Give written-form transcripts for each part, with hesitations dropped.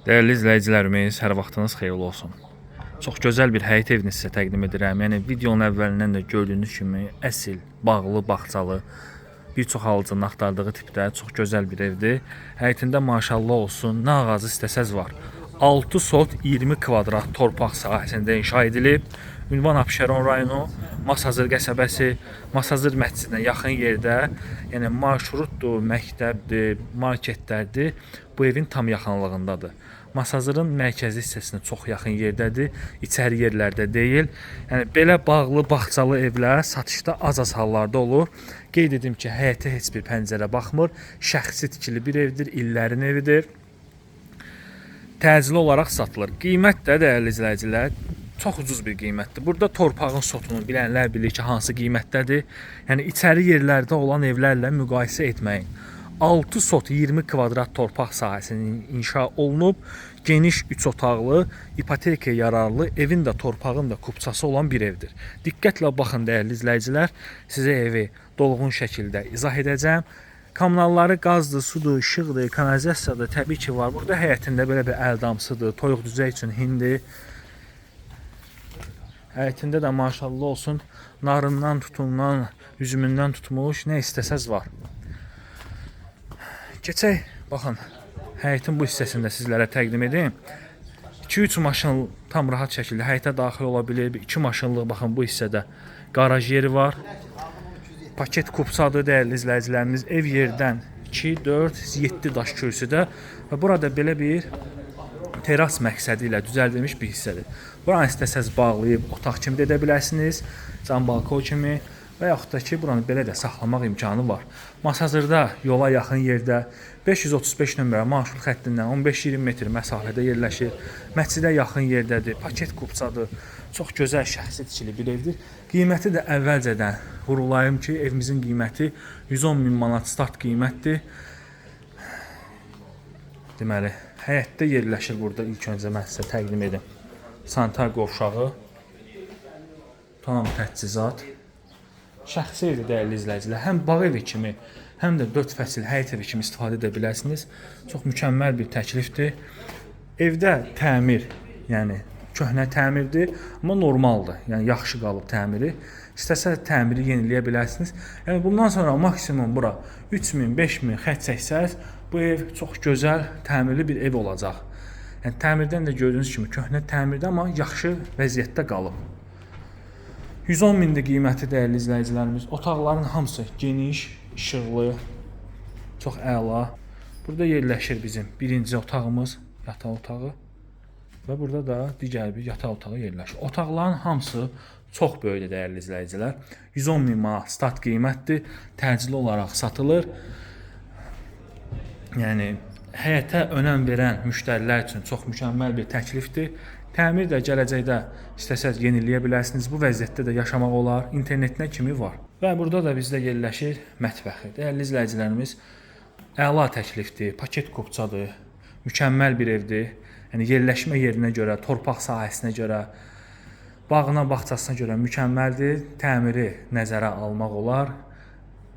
Dəyərli izləyicilərimiz, hər vaxtınız xeyirli olsun. Çox gözəl bir həyət evini sizə təqdim edirəm. Yəni videonun əvvəlindən də gördüyünüz kimi əsl bağlı, bağçalı, bir çox alıcının axtardığı tipdə çox gözəl bir evdir. Həyətində maşallah olsun, nə ağacı istəsəz var. 6 sot 20 kvadrat torpaq sahəsində inşa edilib. Ünvan Abşeron rayonu, Masazır qəsəbəsi, Masazır məscidinə yaxın yerdə, yəni marşrutdur, məktəbdir, marketlərdir. Bu evin tam yaxınlığındadır. Masazırın mərkəzi hissəsinə çox yaxın yerdədir, içəri yerlərdə deyil. Yəni belə bağlı, bağçalı evlər satışda az-az hallarda olur. Qeyd edim ki, həyətə heç bir pəncərə baxmır. Şəxsi tikili bir evdir, illərin evidir. Təcili olaraq satılır. Qiymət də dəyərli izləyicilər çox ucuz bir qiymətdir. Burada torpağın sotunu bilənlər bilir ki, hansı qiymətdədir. Yəni içəri yerlərdə olan evlərlə müqayisə etməyin. 6 sot 20 kvadrat torpaq sahəsinin inşa olunub, geniş 3 otaqlı, ipotekaya yararlı, evin də torpağın da kupçası olan bir evdir. Diqqətlə baxın dəyərli izləyicilər, sizə evi dolğun şəkildə izah edəcəm. Kommunalları qazdır, sudur, işıqdır, kanalizasiyadır, təbii ki var. Burada həyətində belə bir əl damsıdır, toyuq cücə üçün hindi. Həyətində də maşallah olsun, narından tutundan, üzümündən tutmuş, nə istəsəz var. Keçək, baxın, həyətin bu hissəsində sizlərə təqdim edim. 2-3 maşın tam rahat şəkildə həyətə daxil ola bilir. 2 maşınlıq baxın bu hissədə qaraj yeri var. Paket kupçadır dəyərli izləyicilərimiz. Ev yerdən 2, 4, 7 daş kürsüdə və burada belə bir teras məqsədi ilə düzəldilmiş bir hissədir. Buranı istəsəz bağlayıb otaq kimi də edə bilərsiniz, cam balkon kimi və yaxud da ki, buranı belə də saxlamaq imkanı var. Masazırda yola yaxın yerdə 535 nömrə marşrut xəttindən 15-20 metr məsafədə yerləşir. Məscidə yaxın yerdədir, paket kupçadır. Çox gözəl şəxsi tikili bir evdir. Qiyməti də əvvəlcədən vurğulayım ki, evimizin qiyməti 110 min manat start qiymətdir. Deməli, həyətdə yerləşir burada ilk öncə mən sizə təqdim edim. Sanitar qovşağı, tam təchizat. Şəxsi evdir dəyərli izləyicilər. Həm bağ evi kimi, həm də 4 fəsil həyət evi kimi istifadə edə bilərsiniz. Çox mükəmməl bir təklifdir. Evdə təmir, yəni köhnə təmirdir, amma normaldır. Yəni yaxşı qalıb təmiri. İstəsə təmiri yeniləyə bilərsiniz. Yəni bundan sonra maksimum bura 3000, 5000 xərc çəksəz, bu ev çox gözəl təmirli bir ev olacaq. Yəni təmirdən də gördüyünüz kimi köhnə təmirdə, amma yaxşı vəziyyətdə qalıb. 110 mindir qiyməti dəyərli izləyicilərimiz. Otaqların hamısı geniş, işıqlı, çox əla. Burada yerləşir bizim birinci otağımız, yataq otağı. Və burada da digər bir yataq otağı yerləşir. Otaqların hamısı çox böyükdür dəyərli izləyicilər. 110 min manat start qiymətdir. Təcili olaraq satılır. Yəni həyətə önəm verən müştərilər üçün çox mükəmməl bir təklifdir. Təmir də gələcəkdə istəsəz yeniləyə bilərsiniz. Bu vəziyyətdə də yaşamaq olar. İnternetinə kimi var. Və burada da bizdə yerləşir mətbəxi. Dəyərli izləyicilərimiz, əla təklifdir, paket kupçadır, mükəmməl bir evdir. Yəni yerləşmə yerinə görə, torpaq sahəsinə görə, bağına, bağçasına görə mükəmməldir. Təmiri nəzərə almaq olar.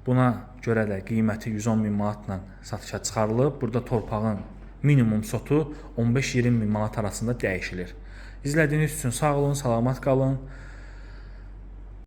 Buna görə də qiyməti 110 min manatla satışa çıxarılıb. Burada torpağın minimum sotu 15-20 min manat arasında dəyişilir. İzlədiyiniz üçün sağ olun, salamat qalın.